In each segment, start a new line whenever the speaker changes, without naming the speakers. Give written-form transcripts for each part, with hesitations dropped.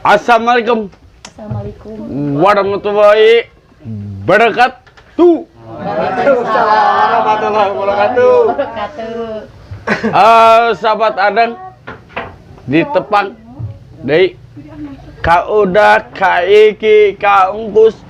Assalamualaikum
Assalamualaikum.
Warahmatullahi wabarakatuh.
Waalaikumsalam warahmatullahi wabarakatuh.
Wabarakatuh.
Sahabat Adang ditepang deui ka Uda, ka Iki, ka Engkus,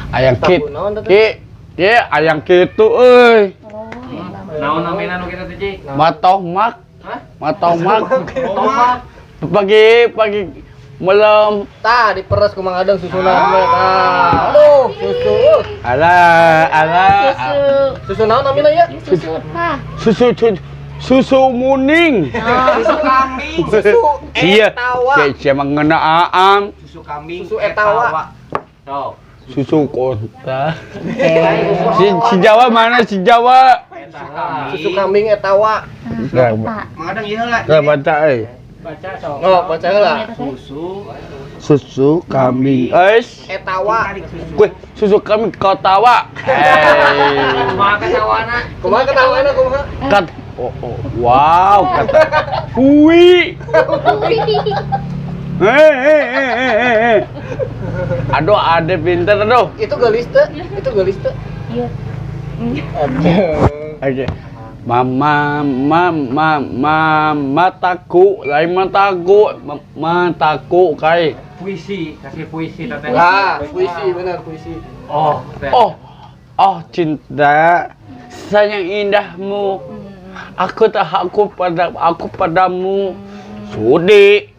ayang kit
Naon teh?
Ki ki ayang kitu euy.
Oh, ya.
Naon namina nu kitu teh, Ci?
Matomak.
Hah?
Matomak.
Tomak.
Pagi pagi malam.
Tah, diperes ku Mang Adeng susuna teh. Tah. Aduh, susu.
Alah alah.
Susu.
Susu naon namina ya?
Susu apa?
Susu susu, susu muning.
Susu kambing.
Susu
Iya,
etawa.
sia mengena aam.
Susu kambing.
Susu etawa.
Sok.
Susu kota. Si Jawa mana si Jawa?
Susu kambing etawa.
Nah,
Mang Adeng ieu lah.
Nah, baca euy.
Baca sok.
Oh, baca heula.
Susu.
Susu kambing. Eis.
Etawa.
Wih, susu kambing kotawa. Eh.
Kumaha ketawana?
Kumaha ketawana kumaha?
Kat oh, oh, wow, kata. Hui. Eh, eh, eh, eh, eh, eh. Aduh, ade pinter aduh.
Itu geulis teu? Itu geulis teu?
Iya.
Aduh.
Oke. Mama, mama, mama, mataku, lain mataku, mataku kai.
Puisi, kasih puisi teteh.
Lah, puisi benar puisi.
Oh, teh.
Oh, oh cinta, sayang indahmu. Aku tak aku pada aku padamu. Sudi.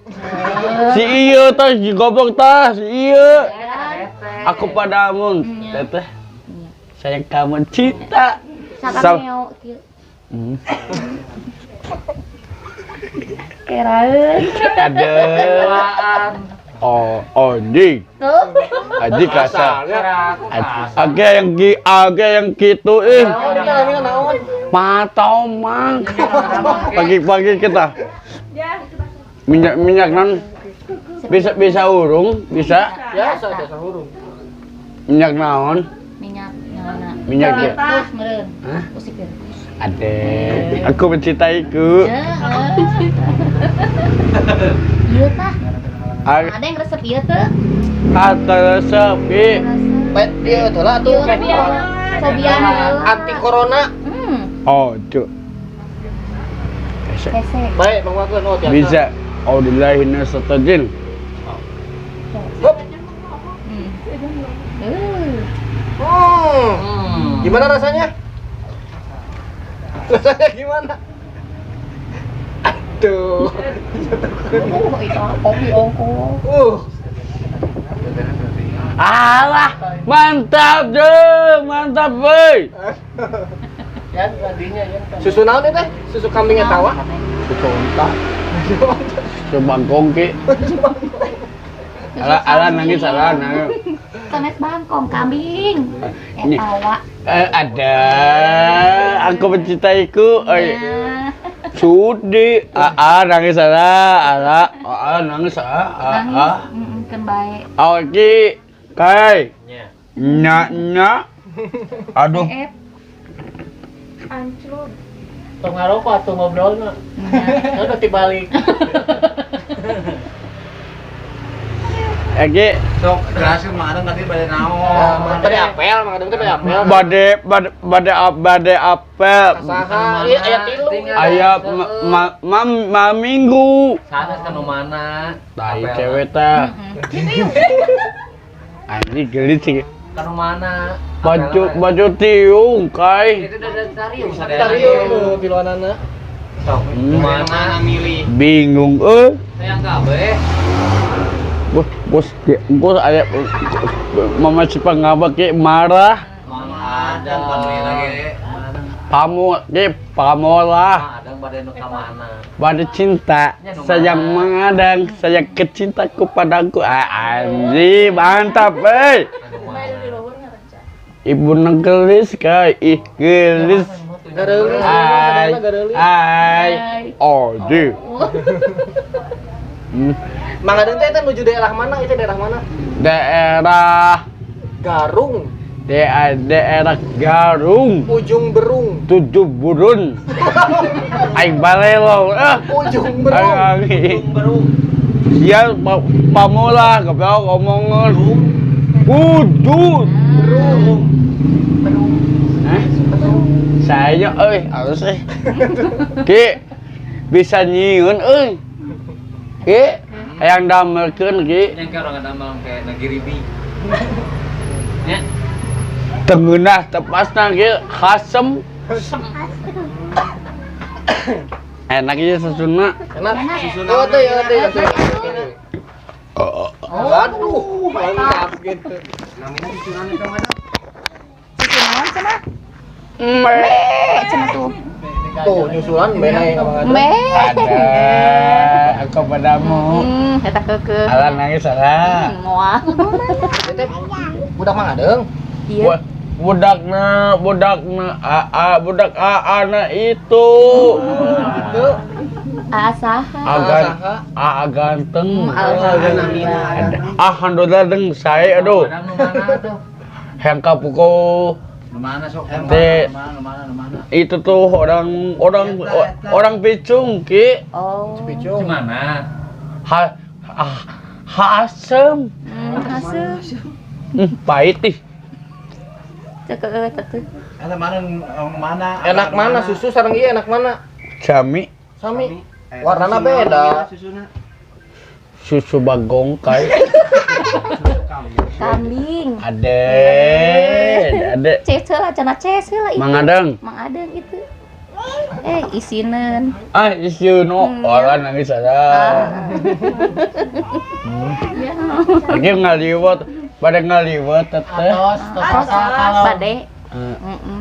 Si iya tah, si goblok tah, si iya. Aku padamu, teteh. Sayang kamu cinta.
Saka meo kieu. Keraeun.
Ada. Oh, anjing.
Tuh.
Anjing kasar.
Asalnya.
Oke yang ki, oke yang gitu ih.
Naon eta namina naon?
Matomang. Pagi-pagi kita. Minyak minyak non bisa bisa urung, bisa
Biasa biasa hurung.
Minyak naon?
Minyak naonna?
Minyak ya.
Terus meureun.
Hah?
Usikeun.
Ade, aku mencintaiku.
Iya tah.
Ada
Ada yang resep ieu teu?
Kata sepi.
Pet ieu teh lah tuh.
Cobian. Cobian heula.
Anti corona.
Oh, cuk. Hese.
Hese.
Baik, Bang Wakeun. Oh, biasa.
Bisa. Audillahi minasyaitonir.
Hop.
Hmm.
Hmm. Gimana rasanya? Rasanya gimana? Aduh.
Itu kopi ongko.
Alah, mantap deh, mantap boy.
Susu naon teh? Susu kambing etawa?
Susu unta, susu bangkong ki. Alah, alah nangis, alah nangis.
Sanes bangkong kambing.
Ini.
Etawa.
Eh, ada, aku mencintaiku. Eh,
Nah,
sudi, ah, nangis alah, alah, ah, nangis ah, ah,
nangis.
Ah.
Keun bae.
Oke, kai,
Nya.
nya, nya. Aduh,
Ep.
Tong ngarokok atuh ngobrolna.
Nya.
Udah dibalik.
Eki,
Sok jelasin Mang Adeng tadi bade naon.
Tadi apel, Mang Adeng teh bade apel.
Bade, bade, bade, bade apel.
Saha? Ieu aya tilu.
Aya ma, ma, ma, ma minggu.
Sanes ka nu mana?
Tai
Apel.
cewek tah. Anjing gelis sih.
Ka nu mana?
Baju
Apelna.
Baju tiung kai.
Itu udah dari Tarium sadayana.
Tarium nu tiluanana.
Sok, nu mana milih?
Bingung eh.
Hayang kabeh.
Bos bos bos aya mama si pangabak ke marah.
Mang Adeng pamilih ge.
Pamu ke pamolah.
Mang Adeng bade nu ka mana?
Bade cinta, sayang mengadang, sayang kecintaku padaku. Ah, anjing, mantap, eh.
Anu mana?
Ibu nang gelis kai, ih gelis.
Gareulis,
Ai,
sadayana gareulis.
ai, oh, di.
Mang Adeng teh menuju daerah mana? Itu daerah mana?
Daerah
Garung,
daerah daerah Garung,
Ujung Berung.
Tujuh burun. Aing balelo, ah.
Ujung Berung.
Aing,
Berung.
Sia pamula goblok omongan. Kudu. Hah? Saya euy, halus euy. Ki bisa nyieun euy. Ki hayang damelkeun ki.
Yang kayak orang damel kayak nagiribi. Ya.
Tengeunah tepasna ki khasem. Enak ieu susuna.
Enak. Oh, tuh ya, tuh ya. Aduh, mantap gitu.
Namanya susunan itu mana?
Susu naon cenah?
Me.
Cenah tuh.
Tuh, nyusulan bene Mang Adeng.
Me.
Ada aku padamu.
Eta keukeuh.
Alah nangis alah.
Moal.
Teh budak Mang Adeng.
Iya.
Budakna, budakna, aa, budak aa na itu.
Gitu.
Aa saha?
Agan,
saha?
aa ganteng.
Alhamdulillah.
Alhamdulillah deng saya aduh.
Padang nu mana tuh?
Yang kapuko
Nu mana sok?
Teh.
Nu mana nu mana nu mana?
Itu tuh orang orang orang picung ki.
Oh.
Picung.
Di mana?
Ha ah, ha asem.
Haseum.
Pahit ih.
Cek eueuh eta tuh.
Eta mana mana?
Enak mana susu sareng ieu enak mana?
Jami
Sami. Warnana beda.
Susuna.
Susu bagong kai.
Kambing.
Ade, ade.
Ces heula cenah ces heula itu.
Mang Adeng.
Mang Adeng itu. Isineun.
Ah, isieu no, orang nangis ada.
Ya.
Lagi ngaliwat, pada ngaliwat teteh.
Tos, tos, kalau
Bade.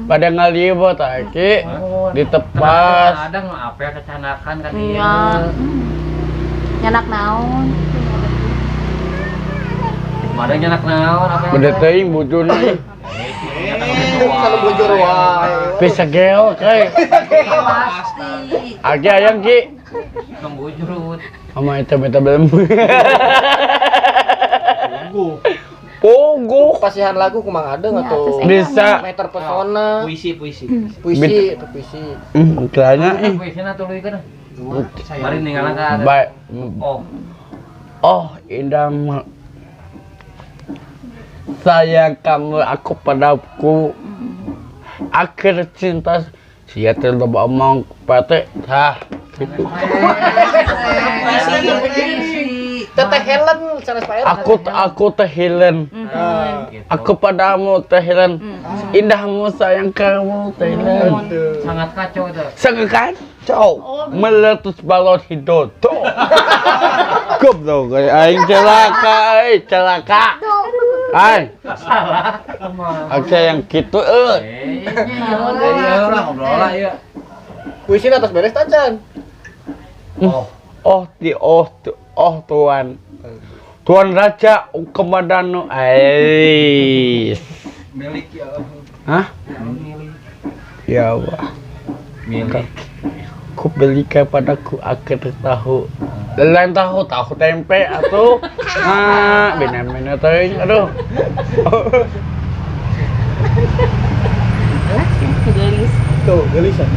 Pada ngaliwat aki ditepas.
Kadang nu apel kecanakan kan ieu.
Iya. Nyanak naon?
Madang nyanak naon apa?
Beda teuing bujurna ih.
Kalau bujur wae.
Bisa geo kai.
Pasti.
Aki ayang ki.
Tong bujurut.
Sama itu beta belum. Pogo.
Pasihan lagu ku Mang Adeng
Ya,
atau
terus enak.
Bisa.
Meter pesona.
Puisi, puisi.
Puisi itu puisi.
Kelanya ih.
Puisina tuluykeun. Mari ninggalan ka.
Baik.
Oh,
Oh, indah sayang kamu aku padaku. Akhir cinta sia teh loba omong pate tah gitu.
Teteh Helen sanes Pak Ero.
Aku teh Helen.
gitu.
Aku padamu teh Helen. Indahmu sayang kamu teh Helen.
Sangat kacau itu.
Sangat kacau. Meletus balon hidoto. Goblok kayak aing celaka, euy, celaka. Aing.
Salah.
Oke yang gitu euy.
Iya, orang ngobrol lah ya.
Puisi atas beres tacan.
Oh, oh, di oh, tu, oh tuan. Tuan Raja Kemadanu. Ais.
Milik ya.
Hah? Ya Allah.
Milik.
Ku beli kepadaku akhir tahu. Lain tahu, tahu tempe atau ah, bina-bina teuing aduh.
Gelis.
Tuh, gelisan.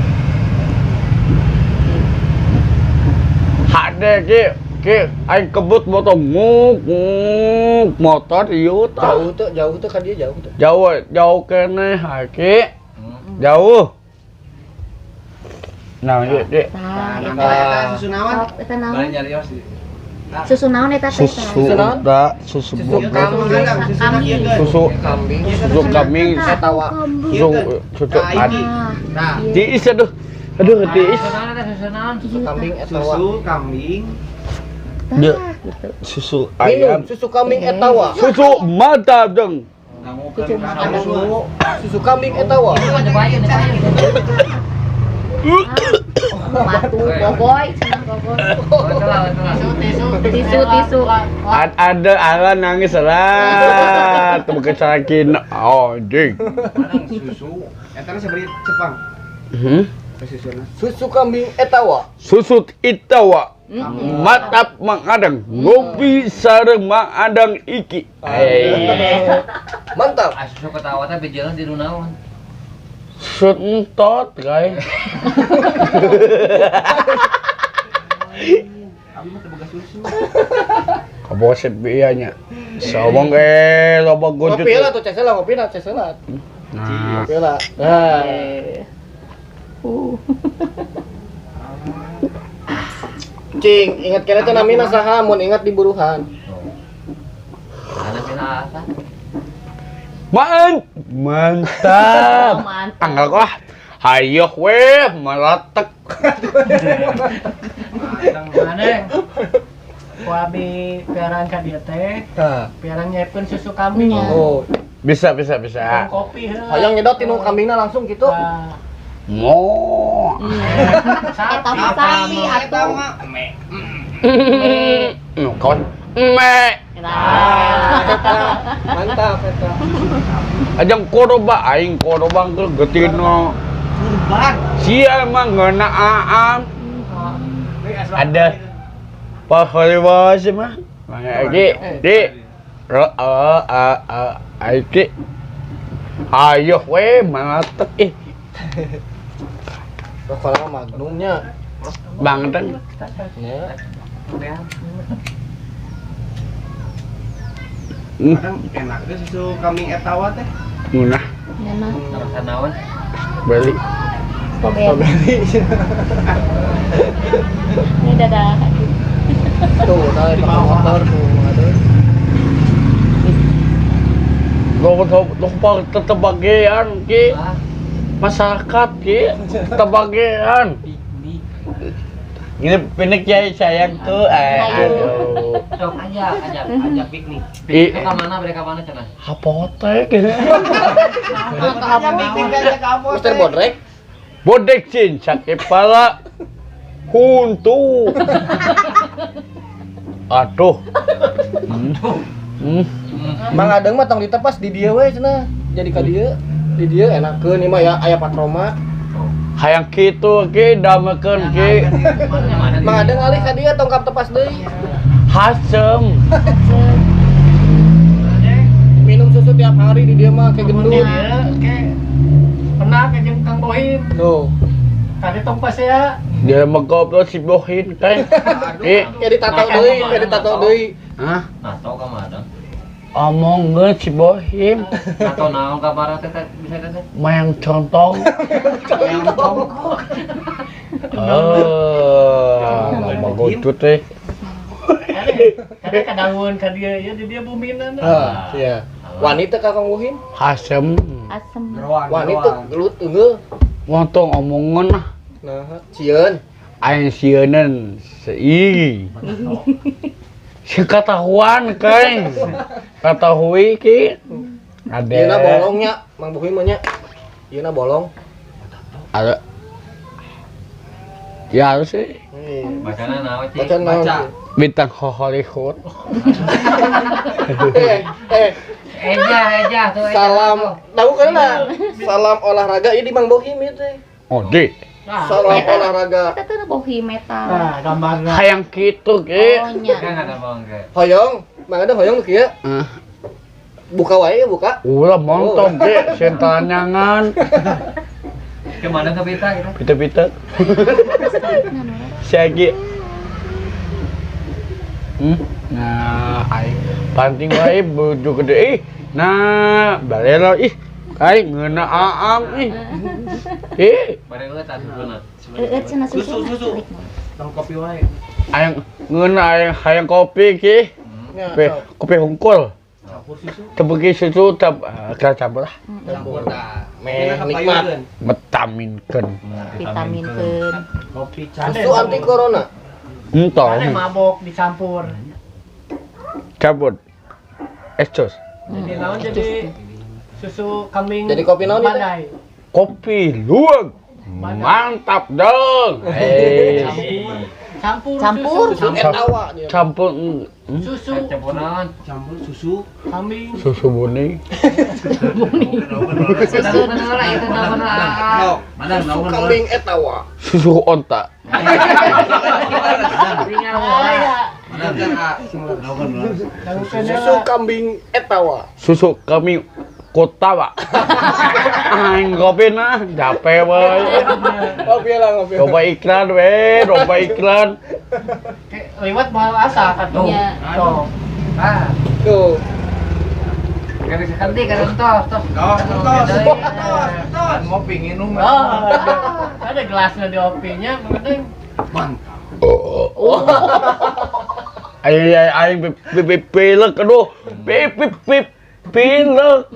Hade ki ki aing kebut motor nguk nguk motor ieu tah.
Jauh tuh ka dia jauh tuh.
Jauh jauh keneh aki. Jauh. Nah, ieu di
Tah, eta.
Eta susu naon?
Sok, eta naon?
Bari nyari sih.
Susu naon eta teh?
Susu
naon?
unta, susu
Susu
boga,
kambing.
Kambing.
susu
Kambing.
susu kambing,
Etawa.
susu susu
Nah, ini.
Ah,
Nah,
tiis aduh. Aduh tiis.
Susu naon teh susu naon?
Susu kambing etawa.
susu kambing.
Dia
tah, gitu.
susu
Minum
ayam.
susu kambing etawa.
Susu mata deng.
Susu
Susu susu kambing etawa.
Cobain, cobain.
Batu bogoy, cenah bogoy.
Betul betul.
Tisu, tisu.
Ada ala nangis lah. Tuh kecarakin anjing.
Kadang susu. Eta seberi Jepang.
Hmm?
Susuna.
Susu kambing etawa.
Susu itawa. Matap Mang Adeng ngopi sareng Mang Adeng iki. Eh.
Mantap.
Ah, susu ketawa teh bejelan di naon?
Sentot, guys.
Abi mah teu boga susu.
Kabosep iya nya. Sawang loba gojut.
Ngopi lah tuh cesela, ngopi lah cesela.
Nah.
Ngopi lah. Nah. Cing, ingat kene teh namina saha mun ingat di buruhan.
Namina asa.
Mantap. Anggal kok. Hayoh weh meletek.
Mana? Ku abi piaran ka dieu teh. Piaran nyiapkeun susu kambing.
Oh.
Bisa.
Kopi heuh.
Hayang nyedot tinu kambingna langsung gitu.
Mo.
Eta mah sapi atuh.
Nu kawan. Me.
Mantap eta.
Ajang koroba aing korobang ke getino.
Kurban.
Sia mah ngeuna aam. Ada Pak sih mah. Di ro a a iki. Ayo we maletek ih.
Rokok Magnumnya.
Bangetan.
Ya.
Kadang enak ge susu kambing etawa teh.
Munah.
Ngeunah.
Rasa naon?
Beli.
Strawberry. Ini dadah.
Tuh, nah, di motor tuh, aduh.
Lo tetebagean ki. Masyarakat ki tebagean. Ini pinik ya sayangku. Aduh.
Sok ajak piknik. Piknik ke mana mereka mana cenah?
Apotek.
Mister Bodrek.
Bodrek cin sakit kepala. Huntu. Aduh.
Mang Adeng mah tong ditepas di dieu we cenah. Jadi ka dieu, di dieu enakeun ieu mah ya aya patroma.
Hayang kitu ki damekeun ki.
Mang Adeng alih ka dieu tong ka tepas deui.
Hasem.
Minum susu tiap hari di dieu mah kayak gendut.
Pernah ke jeung Kang Bohim.
Tuh.
Tadi tong pas ya.
Dia mah goblok si Bohim teh.
Ya ditato deui, ya ditato deui.
Hah?
Nato ka mana?
Omong geus si Bohim.
Nato naon ka bara teh bisa teh?
Mayang contong.
Mayang congkok.
Oh, bagus teh.
Kade kadangun ka dieu ya di dieu buminan.
Heeh, iya. Wanita ka Kang Bohim?
Hasem.
Asem.
Wanita gelut eungeuh.
Montong omongan ah.
Nah, sieun.
Aing sieunan seigi. Si katahuan kai. Katahui ki. Ada.
Ieuna bolongnya, Mang Bohim mah nya. Ieuna bolong.
Ada. Ya harus sih.
Bacana naon sih?
Baca naon
Baca.
sih?
Bintang Hollywood.
Eja tuh.
Salam, tahu kan lah. Salam olahraga ini di Mang Bohim ieu teh.
Oh, di.
Salam olahraga.
Eta teh Bohim eta.
Nah, gambarna.
Hayang kitu ki.
Oh nya.
Kan ada bang ke.
Hoyong, Mang Adeng hoyong nu kieu. Buka wae buka.
Ulah montong ki, sentanyangan.
Kemana ke pita kita?
Pita-pita. Siagi. Nah, aing panting wae bojo gede ih. Nah, balelo ih. Aing ngeuna aam ih. Ih,
Bareng tah susuna.
Eueut cenah susu.
Susu. Tong kopi wae.
Aing ngeuna aing hayang kopi ki. Kopi hungkul.
Campur susu.
Tebegi susu tab campur lah.
Campur tah.
Meh nikmat.
Vitaminkeun.
Vitaminkeun.
Kopi
Susu anti corona.
Entong.
Ada mabok dicampur.
Campur. Es jus.
Jadi naon jadi susu kambing.
Jadi kopi naon itu?
Badai.
Kopi luwak. Mantap dong.
Campur.
Campur.
Susu.
Etawa dia.
Campur
Susu.
Campur naon?
Campur susu
kambing.
Susu bening.
Susu.
Susu kambing etawa.
Susu onta.
Susu kambing etawa.
Susu kami kotawa. Aing kopi nah, capek we.
Ngopi lah ngopi.
Coba iklan we, coba iklan.
Liwat moal asa atuh. Tuh. Ah,
Tuh.
Ganti kan tos tos.
Tos, tos, tos.
Mau pingin nu.
Oh, ada gelasnya di opinya, penting.
Mantap.
Aing aing pilek aduh. Pilek.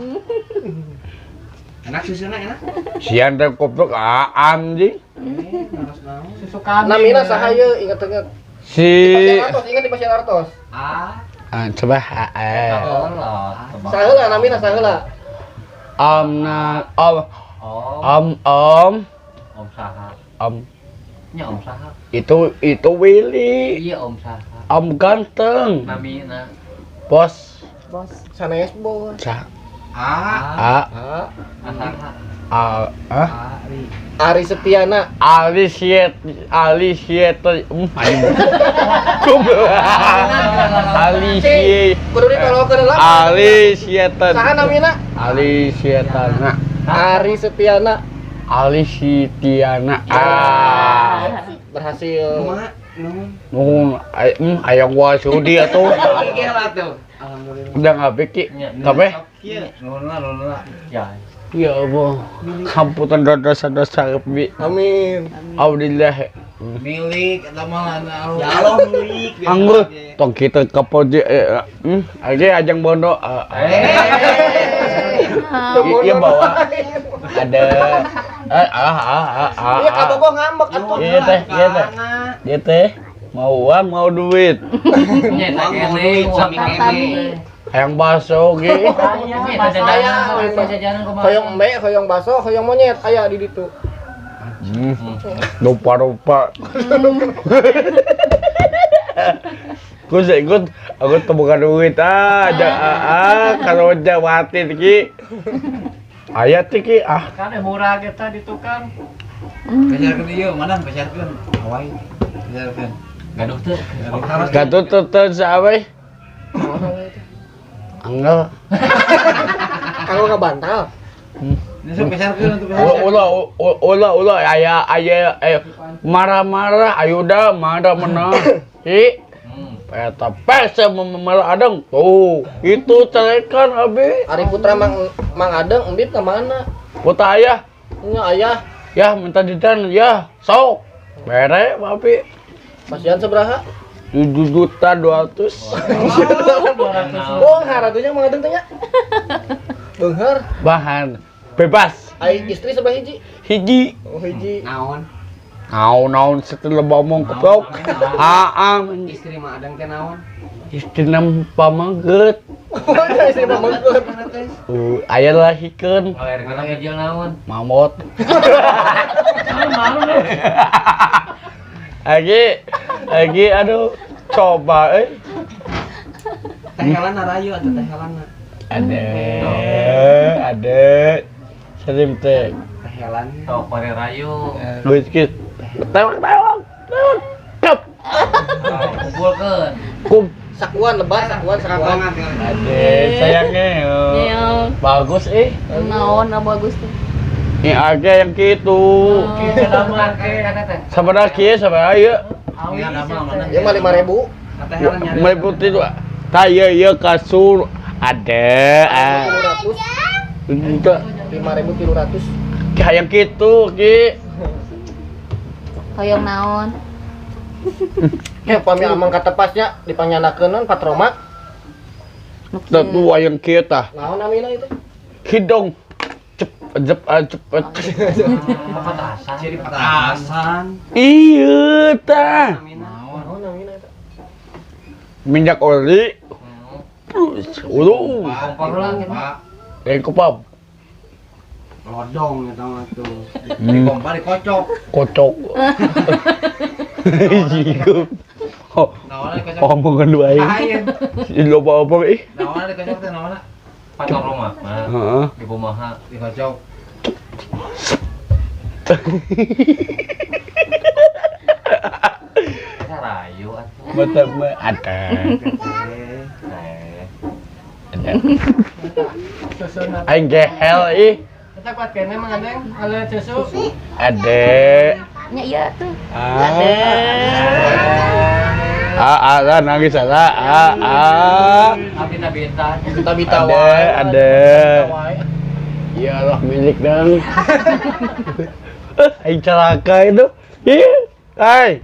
Enak susuna enak.
Sian teh goblok anjing.
Harus naon.
Susu kambing.
Namina saha ieu inget-inget.
Si
Di Pasir Artos, ingat di Pasir Artos.
Ah,
ah, coba
Saheula namina saheula.
Om na om
Oh,
om om
om saha.
om
Nya om saha.
itu Willy.
Iya om saha.
Om ganteng.
Namina.
Bos.
Bos.
Sanes bos.
Sa
A
A
Ah,
Asaha.
A ah
Ari.
Ari Setiana.
Alisiet Alisiet aing. Goblok. Alisie
Kudu ditolongkeun heula.
Alisieta
Saha namina?
Alisietana
Ari Setiana.
Alisitiana ah
Berhasil.
Kumaha? Nuhun.
nuhun aya gua sudi atuh
Oke lah tuh. Alhamdulillah.
udah ngabek ki kabeh
Kieu.
Nuhun lah, nuhun lah. Ya.
Ya Allah hamputan dosa-dosa bi
Amin.
Alhamdulillah
Milik eta mah
Ya Allah milik.
anggur tong kita kapoji aja ajang bondo iya bawa ada
Iya kabogoh ngambek atuh.
iya teh iya teh iya teh mau uang mau duit
Nya
Uang mau duit sami kene.
yang baso ge
Hoyong embe, hoyong baso, hoyong monyet aya di ditu.
Lupa-lupa. Ku ikut aku temukan duit kalau jawati ki. Aya teh ki ah.
Kan murah kita di tukang.
Kejarkeun ieu, mana kejarkeun? Awai. Kejarkeun. Gaduh teu.
Gaduh teu teu sawe. Anggal.
Kanggo ngabantal.
Ulah ulah ulah aya aya marah-marah ayo dah marah menang. Hi. Eta pese marah adeng. Tuh, itu carekan abi.
Ari Putra Mang Mang Adeng embit ka mana?
Putra ayah.
Nya ayah.
Ya minta didan ya, sok. Bere abi.
Pasian sabaraha?
7.200.000.
Beunghar atuh nya Mang Adeng teh nya. Beunghar.
Bahan bebas.
Ai istri sabaraha hiji?
Hiji.
Oh hiji.
Naon?
Naon-naon setelah ngomong keblok. Aam.
Istri Mang Adeng teh naon?
Istri nam pamengkeut.
Istri pamengkeut.
Aya lahikeun.
Naon?
Mamot. Lagi aduh coba
Teh Helana rayu atau Teh Helana?
Ada serim teh.
Teh Helana.
Tau pare rayu.
Geus geus. Tewak tewak. Tewak. Kep.
Kumpulkeun.
Kum.
Sakuan lebat, sakuan sakuan.
Ade sayangnya. Bagus ih.
Naon bagus tuh.
Ini aja yang gitu. Sabaraha kieu sabaraha ieu?
Ieu mah 5.000.
5.000 itu. Tah ieu ieu kasur ada.
5.300.
Kayak gitu ki.
Hoyong naon?
Ke pami amang katepasnya dipanyandakeun patroma.
Tentu wayang kieu tah.
Naon namina itu?
Hidung. Cep cep cep.
Petasan.
Jadi petasan.
Iya tah.
Naon namina eta?
Minyak oli. Ulu.
Kompor lah.
Lain kopam.
Lodong eta mah tuh.
Di kompor dikocok.
Kocok. Jigo. Omongan dua ini. Loba apa ih?
Naonna dikocok teh naonna? Patroma.
Heeh.
Di kumaha dikocok. Rayu atuh.
Betul ada. Ada. Aing gehel ih.
Kita kuat kene Mang Adeng, kalau susu.
Ada.
Nya ieu tuh.
Ah, ah, nangis ah, ah, ah.
Abita-bita.
Bita-bita
Ada,
wae.
ada.
Bita wae.
Ya Allah milik dong. Aing celaka itu. Ih, hai.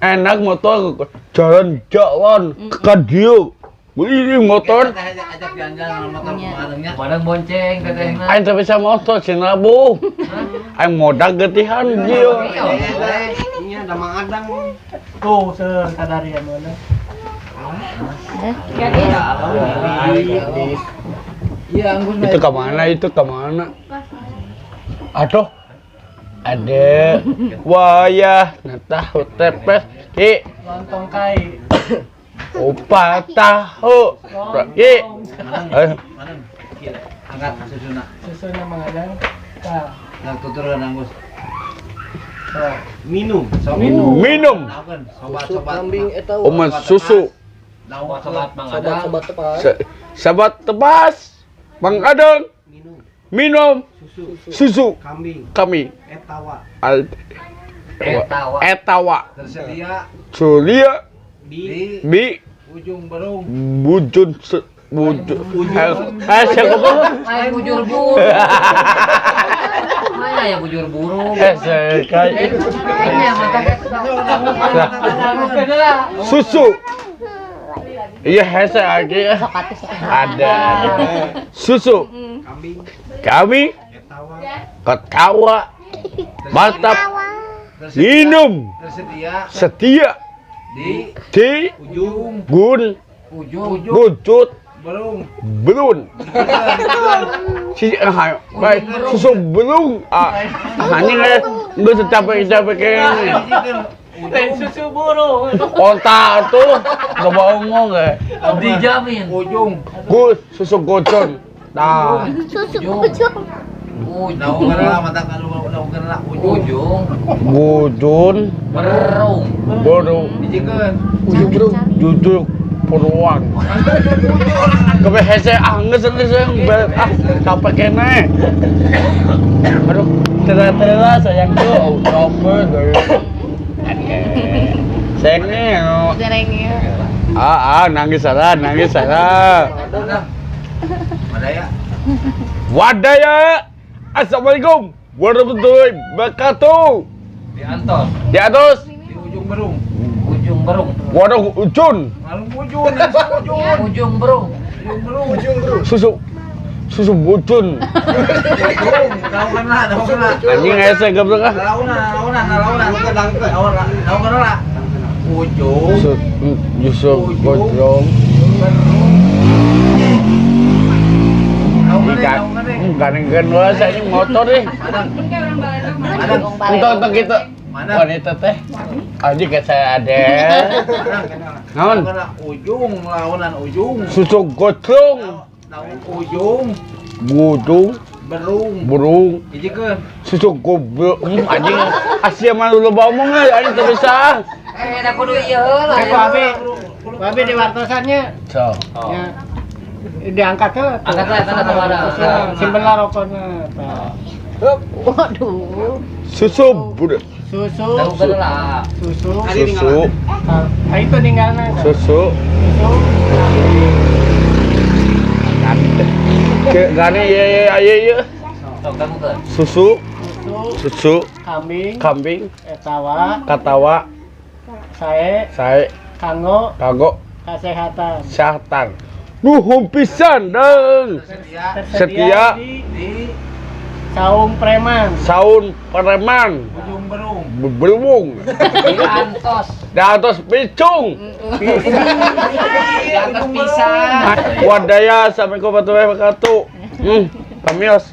Enak motor jalan-jalan ke dieu. Beli motor.
Teh ajak jalan-jalan motor
Iya.
barengnya.
Padang bonceng tetehna.
Aing teu bisa motor cenah bu. Aing modak getihan dieu.
Iya, ada Mang Adang.
Tuh, seur kadarian mana.
Gadis.
Iya, anggus
Itu kemana? Itu kemana? Aduh. Ada wayah tahu tepes ki
Lontong kai.
opat tahu ki. Eh,
Mana? Angkat susuna.
Susuna Mang Adang. Tah.
Nah, tuturkan anggus.
Tuh.
Minum.
Sok
minum
Naon
Susu
sobat-sobat
kambing eta
omat susu
Naon
Sobat Mang Adang.
Sobat-sobat tepat.
Sahabat tebas Mang Adang
Minum.
minum
Susu.
susu
Kambing.
kami
Etawa.
Al
Etawa.
etawa
tersedia
Sulia
Di
di
bi
ujung berung.
bujun bujun eh siapa
Lain bujur burung. Mana ya bujur burung?
eh saya
Ini yang mata
susu iya hese lagi
Sok atuh sok.
ada susu
Kambing.
kami
Etawa.
ketawa mantap minum
Tersedia
setia
di
di
ujung
gun
Ujung.
bujut
berung.
belun si baik susu belung ah anjing nggak secapek capek kayaknya
Lain susu burung.
onta tuh gak mau ngomong ya
Dijamin.
Ujung.
gus susu gocon nah
Susu ujung.
Naon kana mata kana naon kana ujung.
Ujung.
bujun
Berung.
burung
Dijikeun.
Ujung berung.
jujur puruan kepe hese ah geus geus ah capek kene aduh tera-tera sayangku capek dari sayangnya
Serengnya.
ah ah nangis salah nangis salah
Wadaya.
Wadaya assalamualaikum warahmatullahi wabarakatuh
Di Antos.
di atas
Di ujung berung.
Ujung berung.
waduh ujun
Lalu ujung, langsung ujung.
Ujung berung.
Ujung berung.
Ujung berung.
susu susu bujun
Ujung. Naon kana, naon kana.
anjing hese goblok ah
Launa, launa, launa. Launa, naon kana. Ujung.
susu gojong
Naon kana, naon kana.
Gandeng wae saya motor nih.
Madang.
Untuk untuk gitu.
Mana?
Wanita teh. Anjing kayak saya ada. Naon?
Naon kana ujung, launan ujung.
Susu gocong,
Naon ujung
budung,
berung.
burung,
Dijikeun.
susu goblok. Anjing Asia mah lu loba omong euy, anjing teu bisa.
Eh, da kudu ieu heula.
Eh, Pak Abi. Pak Abi di wartosannya.
So.
Ya. Diangkat tuh.
Angkat lah, angkat lah, angkat.
Simpen lah rokoknya. Tah.
Waduh.
Susu bud
Susu.
Tahu lah.
Susu.
susu
Ah, itu ninggalna.
susu
Susu.
ke gane ye ye ye ye
Sok kamu ke.
susu
Susu.
susu
Kambing.
kambing
Etawa.
katawa
Sae.
sae
Kanggo.
kago
Kesehatan.
sehatan nuhun pisan deung
Tersedia
Setia.
di
di
Saung Preman.
Saun preman
ujung berung.
berwung
Di Antos.
di atas picung
Di atas pisan.
wadaya assalamualaikum warahmatullahi wabarakatuh pamios.